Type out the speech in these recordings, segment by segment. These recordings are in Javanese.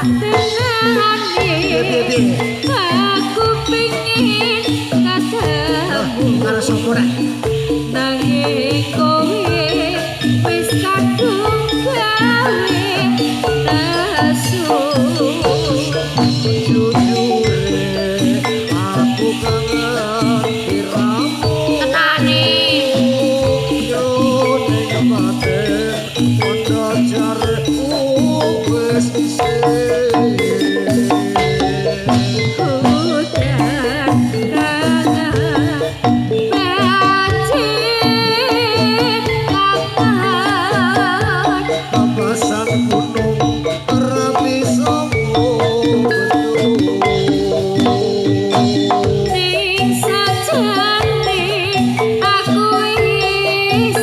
Satenane Piye, piye, piye? aku pengin ketemu. Karo sapa rek? Nanging kowe wis kadung gawe nesu. Jujure aku kangen sliramu. Tenane. Yo ning batin kondo jare wis isin. Udan kangen bajing kangen. Papasan gunung ora bisa bendung. Ning sajane aku wis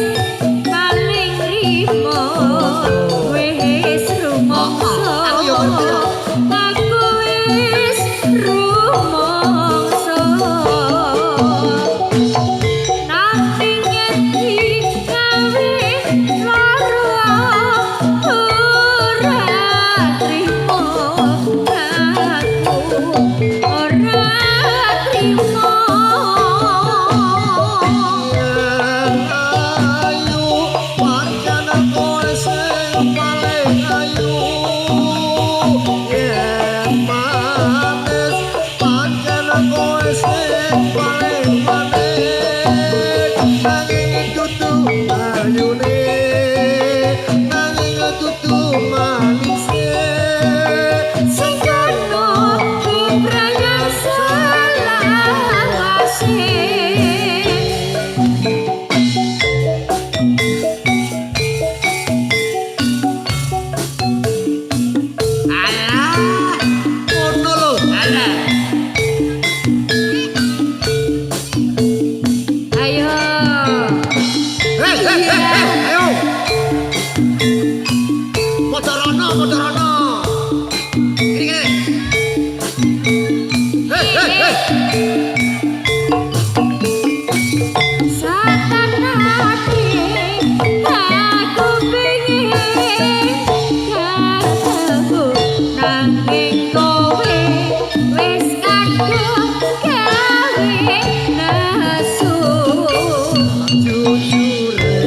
paling rimo, wis rumangsa. Aku yo ngerti kok. Aku wis rumangsa. Nanging ngendi gawe lara, ora trimo, aku ora trimo. Yen ayu pancen kowe sing paling ayu. Yen manis pancen kowe sing paling manis. Nanging dudu ayune, nanging dudu manise. Sing kono keprayan selawase. Alah, ngono lho. Alah. Ayo. Hei, hei, hei, hei, ayo. Padha rono, padha rono. Kene, kene. Hei, hei, hei. Satanake aku pengin ketemu, nanging kowe wis kadung gawe nesu. Jujure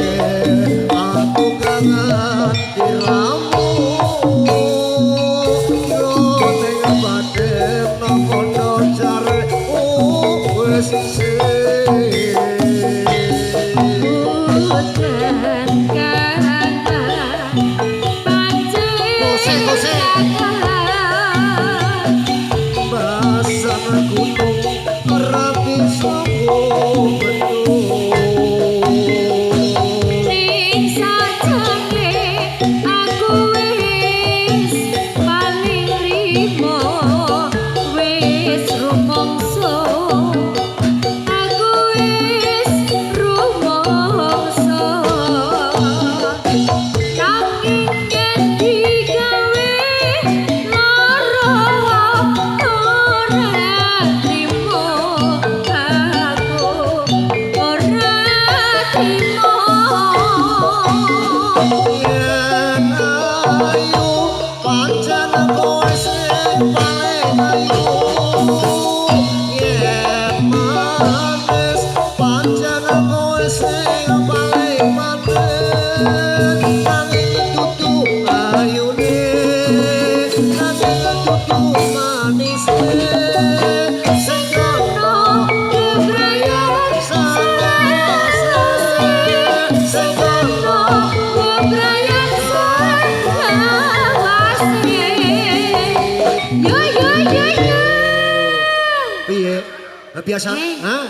aku kangen sliramu. Yo ning batin kono jare wis isin. Udan kangen pancen Kose, kose. Kangen. Basan gunung ora bisa bendung. Ning sajane aku wis paling rimo, wis rumangsa, aku wis rumangsa. Nanging ngendi gawe lara, ora trimo, aku ora trimo. Yen ayu pancen kowe sing paling ayu. Yen manis pancen kowe sing paling manis. Nanging dudu ayune, nanging dudu manise. Sing kono kebrayan selawase. Sing kono Kebrayan selawase. Yo yo yo yo. Piye? Biasa? Eh. Hah?